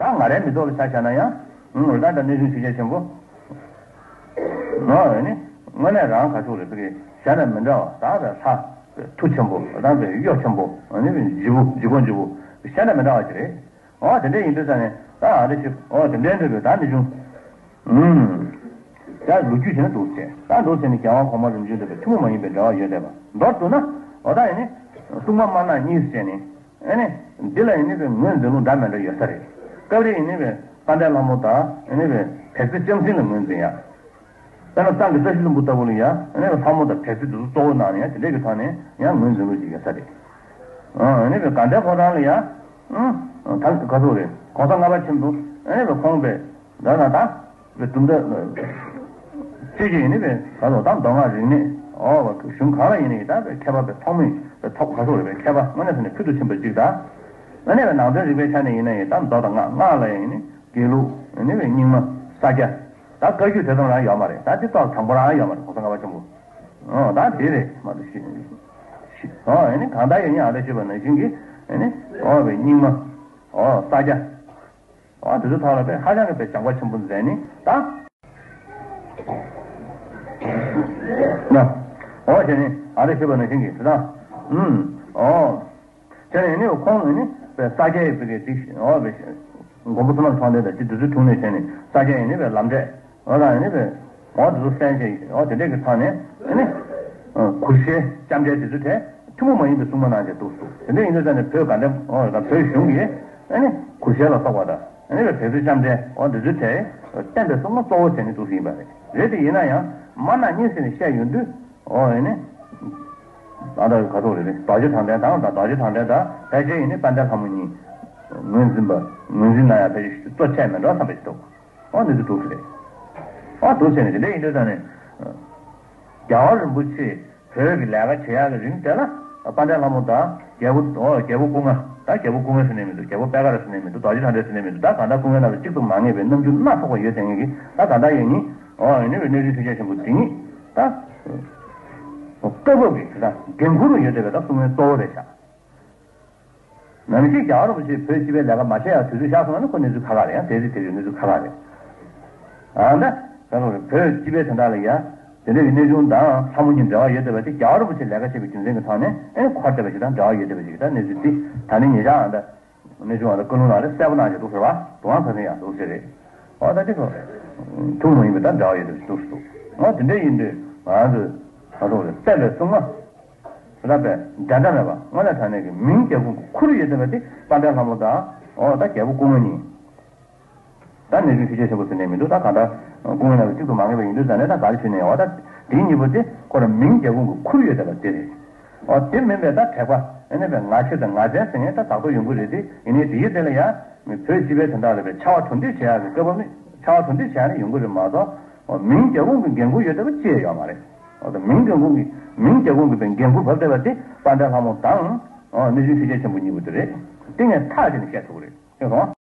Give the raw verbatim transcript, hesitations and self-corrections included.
ད་ང་རའི་མི་ཐོག་ལ་ཆ་བཞག་ན་ཡང་། ཨང་། འོ་ད་ད་གནས་ཆུང་ཆོས་རྒྱལ་ཆེན་པོ། ཨོ་ཨེ་ནི། དངོས་གནས་རང་ག་ཚོད་རེད། ཕ་གི་གཞན་དང་མི་འདྲ་བ། ད་བའི་ལྷ། མཐུ་ཆེན་པོ། ད་བའི་གཡོ་ཆེན་པོ། ཨ་ནི་བའི་ལྗིད་པོ་ལྗིད་པོ་ལྗིད་པོ། གཞན་དང་མི་འདྲ་བ་ཅིག་རེད། ཨོ་དེ་འདྲ་ཡིན་དུས་ཙང་ནས་ད་ཨ་འདྲ་ཞིག་ཨོ་དེ་འདྲའི་འདྲ་བའི་ད་གནས་ཆུང་། ཨུམ། ད་ལོ་རྒྱུས་བྱས་ན་འདུག་ཟེར། ད་འདུག་ཟེར་ནས་རྒྱལ་དབང་གོང་མ་རིམ་བྱོན་འདི་དང་ཐུན་མོང་མ་ཡིན་པའི་འབྲེལ་བ་ཡོད་བསྡད་པ་མདོར་བསྡུ་ན། འོ་ད་ཡིན་ནི། སྲུང་མ་དམར་ནག་གཉིས་ཟེར་ནས། ཨེ་ནི། འདི་ལ་ཡིན་ནི་བའི་ངོས་འཛིན་ལུགས་འདྲ་མི་འདྲ་ཡོད་ས་རེད། སྐབས་རེ་ཡིན་ནི་བའི་དཔལ་ལྡན་ལྷ་མོ་དང་ཨེ་ནི་བའི་བལ་རྩེ་ལྕམ་སྲིང་ལ་ངོས་འཛིན་ཡ། དཔེར་ན་བསང་གི་བཀྲ་ཤིས་ལྷུན་པོ་ལྟ་བུ་ལ་ཡ་ཨེ་ནི་བའི་ལྷ་མོ་དང་བལ་རྩེ་འདི་ཚོ་གཙོ་བོ་གནང་ནས་ཡ། དེ་འདྲས་ཀྱི་ཐོག་ནས་ཡང་ངོས་འཛིན་ལུགས་ཅིག་ཡོད་ས་རེད། ཨེ་ནི་བའི་དགའ་ལྡན་ཕོ་བྲང་ལ་ཡ། ཨང་། ད་ག་ཚོད་རེད། གོང་ས་ལྔ་པ་ཆེན་པོ་ཨེ་ནི་བའི་ཁོང་པའི། ད་ད་ད། བའི་གྲུབ་མཐའ། སྤྱི་ཡིན་ནི་བའི་ག་ཚོད་ད་མདོ་སྔགས་རིག་གནས། ཨོ་བ་གཞུང་གང་ལ་ཡིན་ནི་ཡིན། ད་བའི་མཁས་པ་བའི་ཐོག་མའི་བའི་ཐོག་ག་ཚོད་རེད། བའི་མཁས་པ་དངོས་གནས་ཟེར་ནས་ཕུལ་དུ་ཕྱིན་པ་གཅིག་དང་། ཨ་ནི་བའི་ནང་དོན་རིག་པའི་ཆ་ནས་ཡིན་ན་ཡིན། ད་མདོ་དང་སྔགས། སྔགས་ལ་ཡང་ཡིན་ནི་དགེ་ལུགས། ཨ་ནི་བའི་རྙིང་མ། ས་སྐྱ། ད་བཀའ་བརྒྱུད་དེ་ཙམ་རང་ཡོད་མ་རེད། ད་དེ་ཐོག་དང་པོ་རང་ཡོད་མ་རེད། གོང་ས་ལྔ་པ་ཆེན་པོ། ཨོ་ད་དེ་རེད་མ་གཏོགས་ཤི་ཤི། ཨོ་ཨ་ནི་གང་ལྟར་ཡིན་ནི་ཨ་འདྲ་ཞུས་པ་ནང་བཞིན་གྱི་ཨ་ནི་ཨོ་བའི་རྙིང་མ། ཨོ་ས་སྐྱ། ཨོ་དེ་ཚོ་ཐོག་ལ་བའི་ཧ་ཅང་གི་བའི་སྦྱངས་པ་ཆེན་པོ་མཛད་ནི་ད། ན། ཨོ་བྱས་ནི་ཨ་རེ་ཞུས་པ་ནང་བཞིན་གྱི་དེ་དང་། ཨུམ། ཨོ། བྱས་ནི་ནི་ཁོང་ནི་ནི་བའི་ས་སྐྱའི་བའི་གི་དེ་ཨོ་བའི་མགོན་པོ་བསོད་ནམས་མཆོག་ལྡན་དང་ཅི་དེ་ཚོའི་དྲུང་ནས་བྱས་ནི་ས་སྐྱའི་ནི་བའི་ལམ་འབྲས། ཨོ་ད་ནི་བའི་ཨོ་དེ་ཚོ་གསན་བྱས། ཨོ་དེ་འདྲས་ཀྱི་ཐོག་ནས་ནི་གུར་ཞལ་ལྕམ་དྲལ་དེ་ཚོ་དེ། ཐུན་མོང་མ་ཡིན་པའི་སྲུང་མ་གནང་བྱས་འདུག་སུ། དེ་འདྲ་ཡིན་དུས་ཙང་ནས་བོད་དགའ་ལྡན་ཨོ་དང་བོད་གཞུང་གིས་ཨ་ནི་གུར་ཞལ་ལ་སོགས་པ་དང་ཨ་ནི་བལ་རྩེ་ལྕམ་དྲལ་ཨོ་འདི་ཚོའི་གྲས་བསྟན་པའི་སྲུང་མ་གཙོ་བོ་བྱས་ནས་འདུག་སུ་ཡིན་པ་རེད། རེད་དེ་ཡིན་ན་ཡང་དམར་ནག་གཉིས་ཟེར་ནས་བཤད་ཡོང་དུས་ཨོ་ཨ་ནི་ཨ་ད་ག་ཐོག་རེད་རེད། རྡོ་རྗེ་དྲང་བདེན་དང་། ད་རྡོ་རྗེ་དྲང་བདེན་དང་ཕལ་ཆེར་ཡིན་ནི་དཔལ་ལྡན་ལྷ་མོ་གཉིས་ངོས་འཛིན་པ། ངོས་འཛིན་གནང་ཡ་ཕལ་ཆེར་གཙོ་ཆེ་མེད་འགྲོ་བསམ་པ་ཞིག་འདུག་ཨོ་འདི་ཚོ་འདུག་སེ་རེད། ཨོ་འདུག་སེ་ནས་དེ་འདྲ་ཡིན་དུས་ཙང་ནས། རྒྱལ་བ་རིན་པོ་ཆེ་བོད་ཀྱི་ལས་ཀ་བྱེད་ཡག་གི་རིང་དེ་ལ་དཔལ་ལྡན་ལྷ་མོ་དང་རྒྱལ་པོ། ཨོ་རྒྱལ་པོ་སྐུ་ལྔ། ད་རྒྱལ་པོ་སྐུ་ལྔ་ཟེར་ནས་མི་འདུག་རྒྱལ་པོ་པད་དཀར་ཟེར་ནས་མི་འདུག་རྡོ་རྗེ་དྲང་བདེན་ཟེར་ནས་མི་འདུག་ད་གང་ལྟར་སྐུ་ལྔའི་ནང་ལ་གཅིག་ཏུ་མ་ངེས་པའི་རྣམ་འགྱུར་སྣ་ཚོགས་པ་ཡོད་བསྡད་མཁན་གྱི་ད་གང་ལྟར་ཡོད་ནི། ཨོ་ཡིན་ནི་བའི་གནས་ཆུང་ཆོས་རྒྱལ་ཆེན་པོ་འདི་ཉིད་ད། སྐབས་བབ་ཀྱི་དེ་དང་འགན་འཁུར་དུ་ཡོད་བསྡད་པའི་ད་སྲུང་མའི་གཙོ་བོ་རེད་ཤག་ནམ་ཞིག་རྒྱལ་བ་རིན་པོ་ཆེས་བོད་སྤྱི་པའི་ལས་ཀ་མ་བྱས་ཡག་དུས་ཚོད་བཞག་སོང་ན་ནི་ཁོ་གནས་ཚུལ་ཁག་ཁག་རེད། ཡང་དེ་རིགས་དེ་རིགས་གནས་ཚུལ་ཁག་ཁག་རེད། ཨ་ད་ད་ལོ་རེད། བོད་སྤྱི་པའི་དོན་དག་ལ་ཡ་དེ་འདྲ་གི་གནས་ཆུང་དང་ལྷ་མོ་གཉིས་འབྲེལ་བ་ཡོད་བསྡད་པ་དེ་རྒྱལ་བ་རིན་པོ་ཆེས་ལས་ཀ་བྱས་པའི་རྒྱུ་མཚན་གྱི་ཐོག་ནས་ཨེ་འཁོར་བསྡད་པ་ཞིག་དང་འབྲེལ་བ་ཡོད་བསྡད་པ་ཞིག་ད་གནས་ཚུལ་དེ་ད་ནི་ཉེ་ཆར་ཨ་ད་གནས་ཆུང་ཨ་ད་ཀུན་སློང་ལགས་ལ་གསལ་པོ་གནང་བྱས་འདུག་ཟེར་བ། དུང་དབང་ཚ་ཚན་ཡང་འདུག་ཟེར་རེད། ཨོ་ད་དེ་ཚོ་ཐུན་མོང་མ་ཡིན་པའི་ད་འབྲེལ་བ་ཡོད་བསྡད་པ་ཞིག་འདུག་ཟེར་འདུག་ཨོ་དེ་འདྲ་ཡིན་དུས་ང་ཚོས་ད་ལོ་རེད། བསྟན་པའི་སྲུང་མ། རབ་པའི་འགྲན་ཟླ་མེད་པ་དངོས་གནས་དྲང་གནས་ཀྱི་མིང་རྒྱལ་ཁོངས་ཀྱི་ཁུར་ཡོད་བསྡད་པ་དེ་དཔལ་ལྡན་ལྷ་མོ་དང་། ཨོ་ད་རྒྱལ་པོ་སྐུ་ལྔ་གཉིས། ད་གནས་ཆུང་ཆོས་རྒྱལ་ཆེན་པོ་ཟེར་ནས་མི་འདུག་ད་གང་ལྟར་སྐུ་ལྔ་ནང་གི་གཅིག་ཏུ་མ་ངེས་པ་ཡིན་དུས་ཙང་ནས་ད་ག་རེ་ཞུས་ནས། ཨོ་ད་དེ་གཉིས་པོ་དེ་ཁོ་རང་མིང་རྒྱལ་ཁོངས་ཀྱི་ཁུར་ཡོད་བསྡད་པ་དེ་རེད། ཨོ་དེ་མིན་པའི་ད་དྲེགས་པ་ཨེ་ནས་པའི་ང་རྒྱལ་དང་ང་བཙན་ཟེར་མཁན་ད་དག་ཐོག་ཡོང་གི་རེད་དེ། ཡིན་ནའི་དེ་ཡི་དེ་ལ་ཡང་བོད་སྤྱི་པའི་དོན་དག་ལ་བའི་ཕྱར་བ་གྲུ་འདེགས་བྱེད་ཡག་གི་སྐབས་བབ་ནི་ཕྱར་བ་གྲུ་འདེགས་བྱེད་ཡག་ནི་ཡོང་གི་རེད་མ་གཏོགས། ཨོ་མིང་རྒྱལ་ཁོངས་ཀྱི་འགན་ཁུར་ཡོད་བསྡད་པ་ཅི་ཡང་ཡོད་མ་རེད། ཨོ་ད་མིང་རྒྱལ་ཁོངས་ཀྱི་མིང་རྒྱལ་ཁོངས་ཀྱི་བའི་འགན་ཁུར་བབས་བསྡད་པ་དེ་དཔལ་ལྡན་ལྷ་མོ་དང་། ཨོ་གནས་ཆུང་ཆོས་རྒྱལ་ཆེན་པོ་གཉིས་པོ་དེ་རེད། དེ་ངས་ཐག་བཅད་ནས་བཤད་ཐུབ་ཀྱི་རེད། ཤེས་སོང་།